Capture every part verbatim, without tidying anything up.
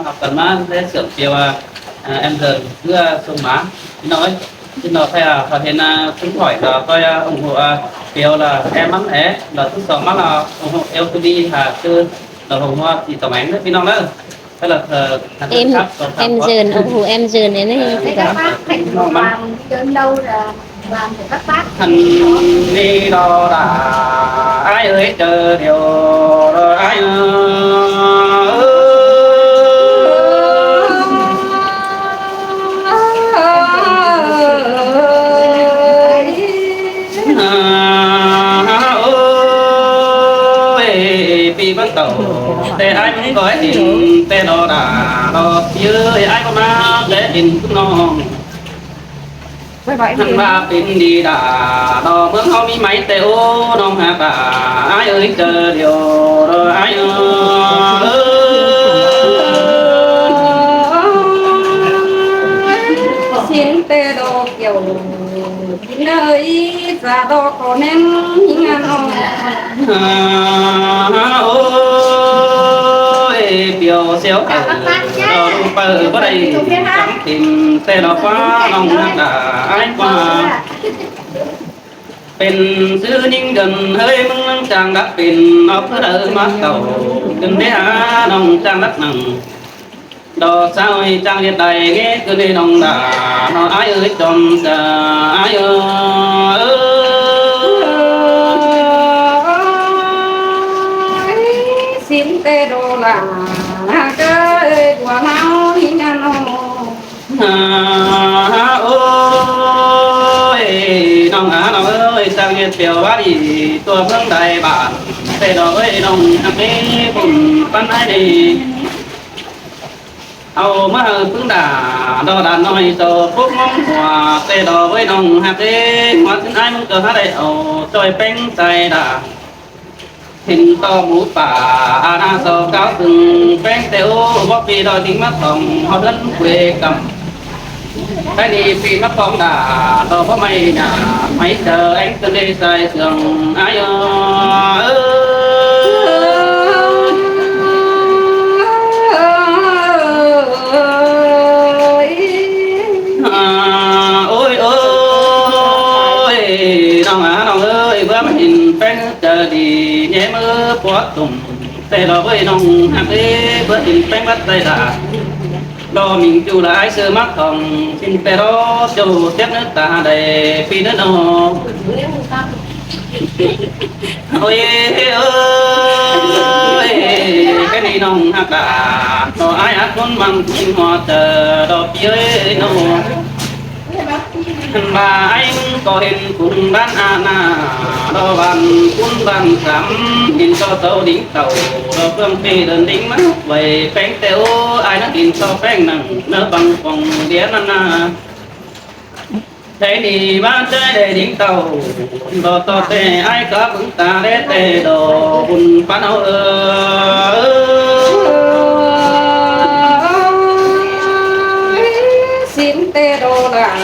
Học cần mà để sửa phiếu à, à, em giờ cứ à, xuống má. Xin lỗi, xin lỗi phải à, phải hiện à, xin hỏi là coi à, ủng hộ à, phiếu là em mắng é là thứ sáu mắng là ủng hộ L T V hả chứ là ủng hộ chị tổng ảnh đấy, xin lỗi đấy. Hay là ờ, hạt Em, khắp, còn khắp em có. Dơn, ông hù em dơn này này. Ờ, thì thì đó. Các bác thành đoàn đi đến đâu là Hăn đi đó đã ai ơi, chớ điều đó ai ơi. À, ôi, vì bắt đầu, tê ai cũng có tình, tê đó đã, đó, chứ ai có mà, tê tình cũng non. Hăn ba pên đi đa, đo ꞌmướng ꞌháu ꞌmí máy tê ô, ꞌnọng hák đa, ai ơi, chớ điều đó ai ơi. Xin tê đo kiểu, nơi xa đo có nên, ngăn ơi. À, ôi, phiếu xéo ở, đó đúng bờ có đây, cắm tìm tê đó quá, ꞌnọng hák đa, ai quá. Pên sư ꞌnhính gần hơi ꞌmướng ꞌnăng chang đắc pên, ốc cứ đơ mát tàu, gần đế há ꞌnọng chang đắc nẳng. Đó sao ơi chang Việt Đại nghe cứ đê ꞌnọng đa, nó ai ơi chọn xa, ai ơi. Xin tê đô la, cơ ơi, của ꞌháu ꞌnhính ăn ơi. À, ôi, ꞌnọng à, ꞌnọng ơi, chang Việt phiếu bá đi, tua ꞌmướng Đại Bản, tê đó ơi, ꞌnọng hák đi, bún pắn ai đi. Au ꞌmá hảư ꞌpứng đa, đó đa nói cho phúc ngóng hua, tê đó ơi, ꞌnọng hák đi, hua xin ai ꞌmướng cờ há đây, au, ꞌchoi ꞌpéng sai đa. Hên to mú pả, a na so cáo sưng, ꞌpéng tê ô, bók phi đòi tính mắc thòng, ꞌháu ꞌhướn quê cắm. Thái đi phi mắc thòng đa, đó bók mày nhả, mày chớ anh cơn đê sai sương, ai ơi. À, ôi, ôi, ꞌnọng à, ꞌnọng ơi, báu ꞌmá hên ꞌpéng chớ đi, nhé ꞌmớ pó tùng. Tê đó ơi ꞌnọng hák đi, báu hên ꞌpéng bắt tay đa. Đó mình chủ là ai sư mắc thòng, xin tê đó, châu tiết nước ta đây, phi nước nó. Ôi, ôi, cái đi ꞌnọng hák đa, đó ai ác ꞌmón măng, xin hua tờ, đó phi ơi, nó. Hăn ba anh có hên cũng ban a na, đó ban cũng ban sắm, hên cho tàu đính tàu, đó phương phi đơn đính mắc, vậy ꞌpéng tê ô, ai nó hên cho ꞌpéng nặng, nó bằng phòng đĩa năn na. Thế đi ba ꞌchái đê đính tàu, đó to tê ai có bứng ta đê tê đó, bún pắn áo ơ. Xin tê đô la,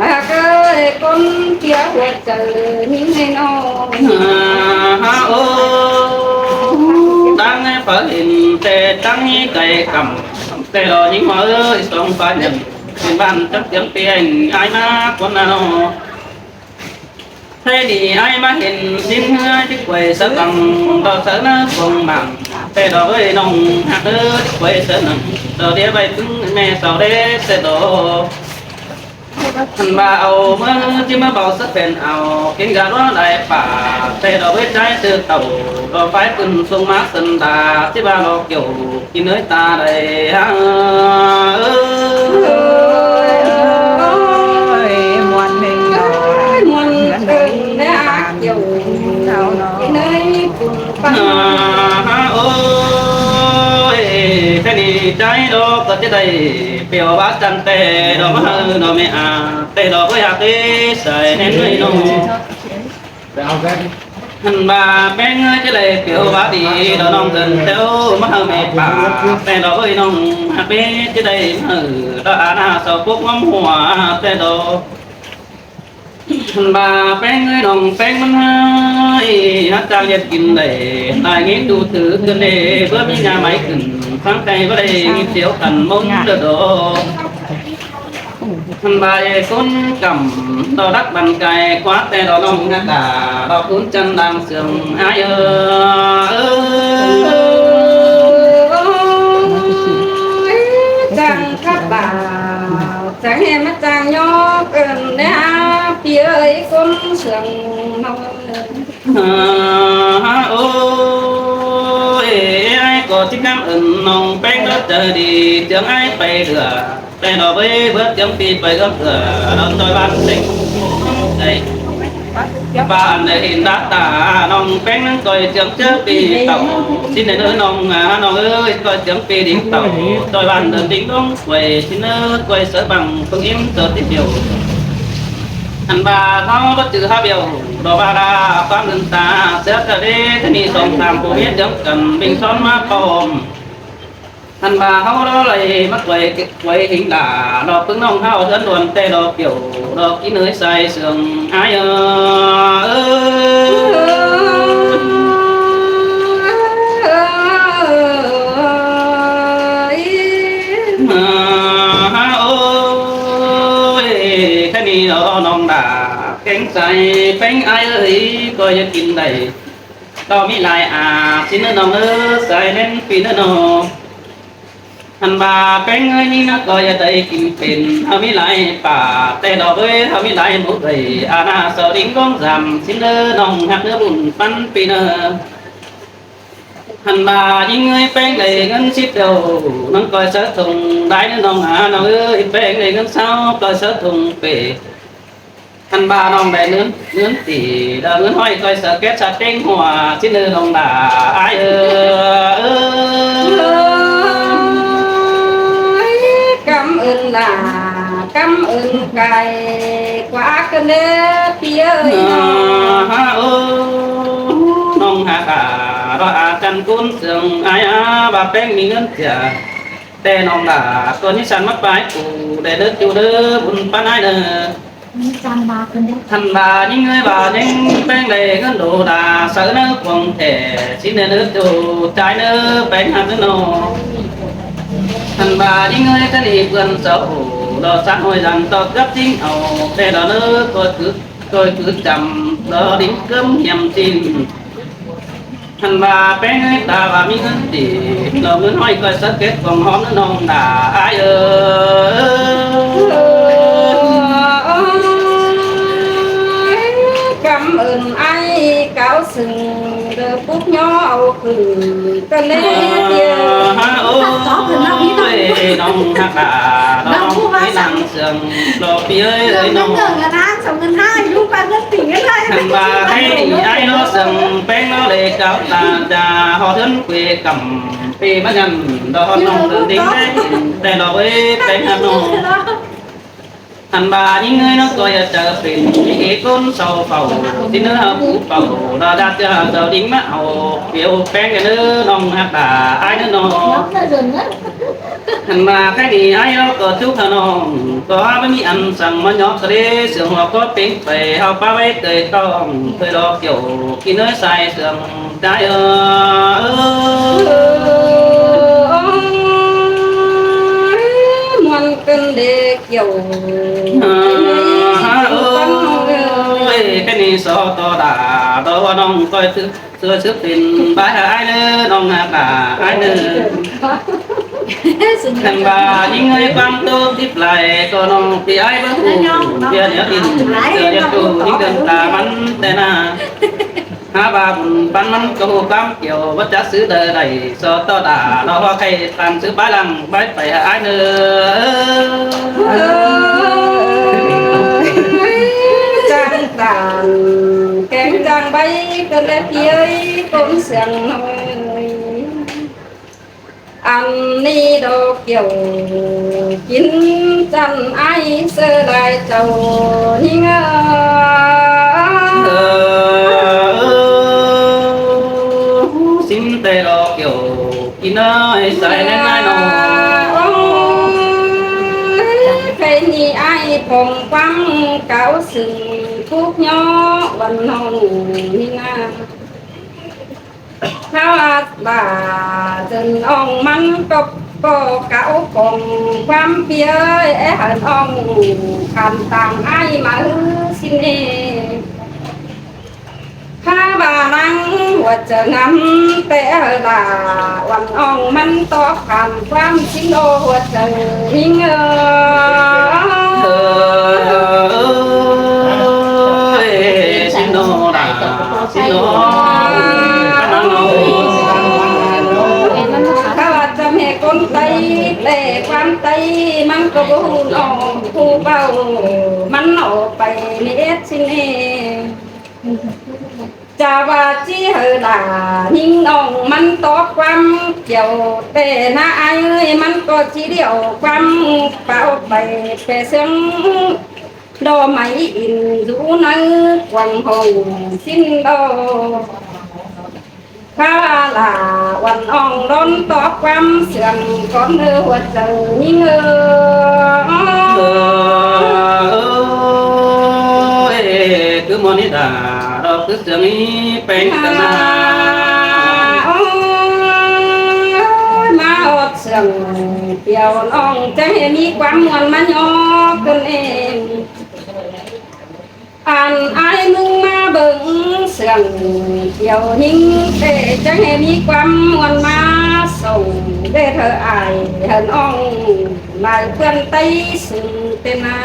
hák ơi, con kia hua chớ ꞌnhính ꞌnê ꞌnọng. À, ô, đang phải hên tê tăng cày cắm, tê đó ꞌnhính hua ơi, song pha nhẳn. Bên bản chắc tiếng phi anh ai ꞌmá con na nó. Thế đi ai ꞌmá hên xin hơi đi quay sớ bằng, đó sớ na cuồng mảng. Tê đó ơi ꞌnọng hák ơ đi quay sớ nẳng, đó đĩa bay cứng mẹ sau đê tê đó. Hăn ba au ꞌmá, ꞌchí ꞌmá báu sớ phèn au, kính gà đó đại pả, tê đó ơi ꞌchái tư tàu, đó phải cưng sông mát sân đà, ꞌchí ba lo kiểu, kin ơi ta đây hăng. Ôi, muôn mình đó. Ôi, muôn mình đó. Kin ơi, kin ơi, kin ơi. À, ôi, thế đi ꞌchái đó có thế đây, phiếu bá chăn tê đó ꞌmá hảư đó mẹ à, tê đó ơi hák đi, sai nên người nó. Hăn ba ꞌpéng ơi ꞌchí đảy phiếu bá đi, đó ꞌnọng cơn têu ꞌmá hảư mẹ pả, tê đó ơi ꞌnọng hák đi ꞌchí đảy ꞌmá hảư, đó a na sau phúc ngắm hua, tê đó. Hăn ba ꞌpéng ơi ꞌnọng ꞌpéng ꞌmắn hơi, hák chang nhiệt kin đảy, ai nghĩ tu thứ cơn đê, báu ꞌmí nhà máy cưng, Tháng khay báu đảy thiêu căn mông đơ đô. Hăn bai cốn cẩm đo đắc bàn cài quá tê đo nông ngã đà đo cún chân đang sương ai ơ. Chàng khắp bảo, chàng hè mắt chàng nhó cần đá, pi ơi cốn sương nông. Ôi, ai có chim năm ơn nông peng đó trời đi, chướng ai pay đửa. Peng đó với bớt chướng pi pay ước đửa, đón tôi ban tỉnh. Đây. Ba ăn đây hin đá ta, nông peng nắng coi chướng chớ pi tàu. Xin để nông, à, nông ơi, coi chướng pi đính tàu. Tôi ban đơn đính đóng quầy, xin nơ quầy sớ bằng phương im giờ tiếp điều. Hăn ba tháo bất cứ há biểu, đó ba đa quán đơn ta, sẽ ta đi, thế ni sông tham, cô biết chấm cần, bình son má pom. Hăn ba háo đó lầy, mắc quầy, quầy hình đà, đó pưng nông háo, dân đoàn tê, đó kiểu, đó ký nơi sai sương, ai ơ, ơ. Ơ, ha, ôi, cái ni đó nông đà, kéng sai, péng ai ơi, coi như kinh đẩy. Đó mi lai à, xin nơ nông nơ, sai nên phi nơ nô. Hăn ba péng ơi, ni nơ coi ya đẩy kinh pên, ha mi lai pà, tê đó với, ha mi lai mũ đẩy, à na, sao đính góng giảm, xin nơ nông, hạt nơ bùn, păn phi nơ. Hăn ba, dí ơi péng đảy ngân síp đầu, nắng coi sớ thùng, đái nơ nông, à, nông ơi, péng đảy ngân sáu, coi sớ thùng pê. Hăn ba, nông đảy ngân, ngân tỷ, đa ngân hỏi coi sớ kết sớ péng hùa, xin nơ nông đà, ai ơ, ơ. Ôi, cảm ơn là, cảm ơn cài, quá cơn đế, pi ơi. À, ha, ơ. Nông hạc à, đó à, chăn cún sương, ai à, bà péng mi ngân chả. Tê nông đà, con như săn mắc bái cù, để đớt chú đớ, bún pán ai nơ. Hăn ba, những người bà, những péng đầy ngân đồ đà, sớ nơ cuồng thể, xin nơ đớt chú, trái nơ, péng hạt nơ nô. Hăn ba, những người cái đi vườn sầu, đó xã hội dần to cấp chính ẩu, tê đó nơ, coi cứ, coi cứ chậm, đó đính cơm hiểm tin. Hăn ba péng ơi ta ba mi ngân tỷ, lo ngân hỏi coi sớ kết vòng hóm nơ nông đà ai ơ. Ôi, cảm ơn ai cáo sừng đờ phúc nho âu khử cơn lễ tiệc. Ha, ôi, nông hạc đà, nông hạc đà, nông hạc đà. Sương, lo pi ơi, ơi, nông. Ngân hàng, sao ngân hàng, lúc ba ngân tỷ ngân hàng. Hăn ba, hay, ai nó sương, péng nó lê cáo ta, ta, họ thớn quê cầm, pê bắt nhăn, đó, nông, đơn đính, đấy, đây, nó với, péng, hăn, nông. Hăn ba, những người nó coi, ờ, trở pên, những cái con sau phẩu, thì nó, ờ, phú phẩu, đó, đã, ờ, giàu đính, mắc, hậu, phiếu, péng, cái, nó, nông, hạc, đà, ai, nó, nông. Hăn ba, cái đi, ai, nó, có, chú, thà, nông. Có bá mi ăn săng mà nhọp sơ đế, sương hoa có pính pầy, hao pá báy tơi tong, tơi đo kiểu, kí nới sai sương, trái ơ. Ôi, muôn cơn đê kiểu. À, ôi, cái ni so to đà, đó nông coi thứ. Sửa sửa pên bái hả ai nơ, nông hả bà ai nơ. Hăn ba, những người quang tô tiếp lại, có nông phi ai bớt hù, bia nhớ tin, sửa nhớ tù, những đơn ta mắn tê na. Hả ba bùn bắn mắn có hù bám kiểu, bất chắc xứ đời đẩy, so to đà, đó hoa khay, tàn xứ bái lăng, bái phải hả ai nơ. Chàng tàn, kén chàng bay, cơn lẽ piơi, cốn sương nôi. Ăn ni đồ kiểu, chín chăn ai sơ đài chầu, nhưng, ơ, xin tê đồ kiểu, Kí nới sai nên ai nông. Ôi, khay ni ai phong quang cáo sừng khúc nho văn nông ni na. Khá ꞌva ꞌdơn ong ꞌmắn ꞌcọ, ꞌcọ cáu khong ꞌquám ꞌpi ơi, é hảư ong khăn tang ai ꞌmá ꞌhứ ꞌsịn ê. Khá ꞌva ꞌnăng ꞌhuột chaư ngắm ꞌtẹ hảư lả, uôn ong ꞌmắn tóp khăn ꞌquám ꞌsịn ꞌlô ꞌhuột chaư ꞌhính ơ. Ơi, ꞌsịn ꞌlô lả, ꞌsịn ꞌlô. Khá ꞌva chăm ꞌhê ꞌcốn Tây, ꞌtẹ ꞌquám Tây ꞌmắn ꞌcọ báu ꞌhụ ꞌnọng ꞌhụ báu, ꞌmắn ꞌnọ pay ꞌnị ét ꞌsịn ê. Chả ꞌva ꞌchí hảư lả ꞌhính ong ꞌmắn tóp ꞌquám Kiêu ꞌtẹ ꞌna ai ơi, ꞌmắn ꞌcọ ꞌchí điêu ꞌquám páo pay ꞌpẹ ꞌsướng đo mai in dú ꞌnớ quảng hồng ꞌsịn đo. Khá ꞌva lả uôn ong ꞌlốn tóp ꞌquám ꞌsướng cón ơ ꞌhuột chaư ꞌhính ơ. Ơi, cứ ꞌmôn ꞌnị đa, đo cứ ꞌsướng ꞌnị peng tang na. Ơi, ꞌmá ꞌhọt ꞌsướng Kiêu ꞌnọng chắng ꞌhê ꞌmí ꞌquám ꞌmuôn ꞌmá ꞌnhó ꞌcốn ên. Ăn ai ꞌmứng ꞌmá bớng ꞌsướng Kiêu ꞌhính ꞌtẹ chắng ꞌhê ꞌmí ꞌquám ꞌmuôn ꞌmá sông đét hảư ai hảư ong lai ꞌpươn Tây sưng ꞌtẹ ꞌna.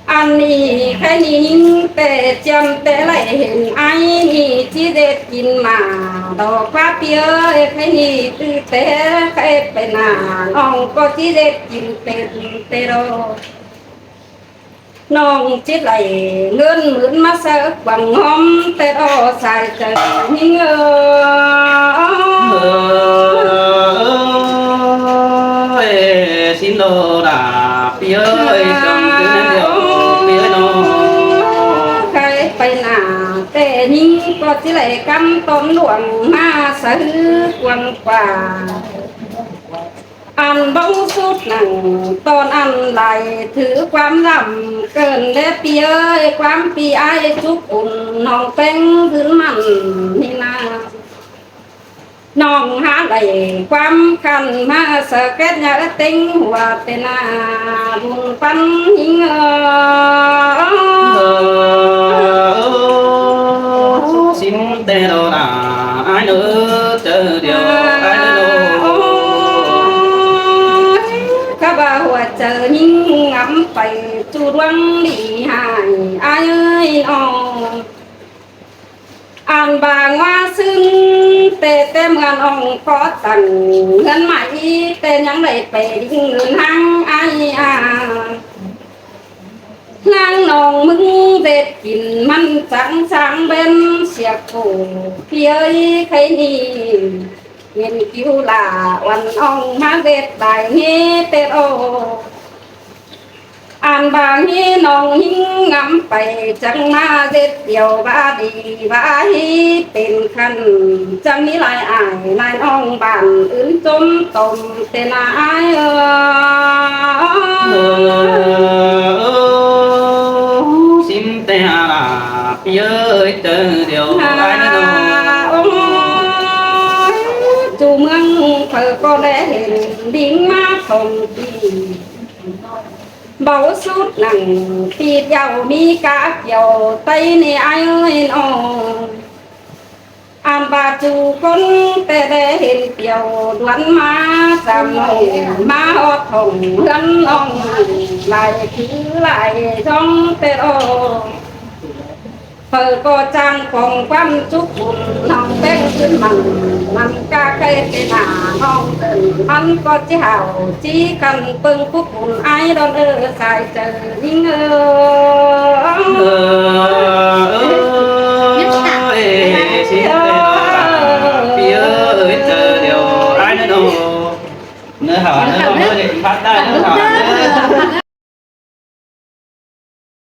Ăn ꞌnị khay ꞌnị ꞌhính ꞌtẹ ꞌchiêm ꞌtẹ đảy hên ai ꞌnị ꞌchí ꞌdệt kin ꞌmá đo ꞌquá ꞌpi ơi, khay ꞌnị ꞌtứ ꞌtẹ khay pay ꞌna ꞌnọng ꞌcọ ꞌchí ꞌdệt kin ꞌtẹ ꞌtẹ đo. ꞌNọng ꞌchí đảy ꞌngớn mứn ꞌmá sáư quảng ꞌhóm ꞌtẹ đo sai chaư ꞌhính ơ. Ơi, ꞌsịn ꞌlô lả ꞌpi ơi, song cứ ꞌnặn điêu ꞌpi ơi ꞌnọng. Khay pay ꞌna ꞌtẹ ꞌhính ꞌcọ ꞌchí đảy ꞌcắm tón luông ꞌmá sáư quảng quảng. Ăn báu sút nẳng tón ăn lai thứ ꞌquám lăm ꞌcợn đé ꞌpi ơi, ꞌquám ꞌpi ai chúc ủn ꞌnọng ꞌpéng dưn mẳn ꞌnị ꞌna. ꞌNọng hák đảy ꞌquám khăn ꞌmá sáư két ꞌnhá ớt ꞌtếng hua ꞌtẹ ꞌna bun păn ꞌhính ơ. Ơ, ơ, ơ, sim ꞌtẹ đo đa, ai ꞌnớ chaư điêu, ai ꞌnớ đo. Khá ꞌva hua chaư ꞌnhính ngắm pay ꞌchu ꞌluống đi hại, ai ơi ꞌnọng. Ăn ꞌva ꞌngoá ꞌsướng ꞌtẹ ꞌtẹ ꞌmưa ꞌnọng ꞌcọ tẳng ꞌhướn mai ꞌtẹ ꞌnhắng đảy pay đin ꞌngớn ꞌháng ai a. ꞌNáng ꞌnọng ꞌmứng ꞌdệt kin ꞌmắn chắng chắng ꞌvến sia khổ ꞌpi ơi khay ꞌnị. Hên kiu lả uôn ong ꞌmá ꞌdệt lai ꞌnhé ꞌtẹ đo. Ăn ꞌva ꞌnhé ꞌnọng ꞌhính ngắm pay chắng ꞌmá ꞌdệt điêu ꞌva đi ꞌva ꞌhí pên khăn chắng ꞌmí lai ai lai ꞌnọng bản ứn chốm tôm ꞌtẹ ꞌna ai ơ. Ơ, ơ, sim ꞌtẹ hả lả ꞌpi ơi chaư điêu ai ꞌnớ đo. Ôi, ꞌchu ꞌmướng phaư ꞌcọ đé hên đin ꞌmá khong ꞌpi. Báu sút nẳng ꞌpi điêu ꞌmí cá Kiêu Tây ꞌnị ai ơi ꞌnọng. Ăn ꞌva ꞌchu ꞌcốn ꞌtẹ đé hên Kiêu đuôn ꞌmá sam ꞌnọng ꞌmá ꞌhọt khong ꞌhướn ꞌnọng lai thứ lai dong ꞌtẹ đo. Phaư ꞌcọ chắng khong ꞌquám chúc ủn ꞌnọng ꞌpéng dưn mẳn, mẳn cá khay ꞌtẹ ꞌna ꞌnọng tơn ꞌmắn ꞌcọ ꞌchí hảư ꞌchí khăn ꞌpơng phúc ủn ai đon ơ sai chaư ꞌnhính ơ. Ơ, ơ,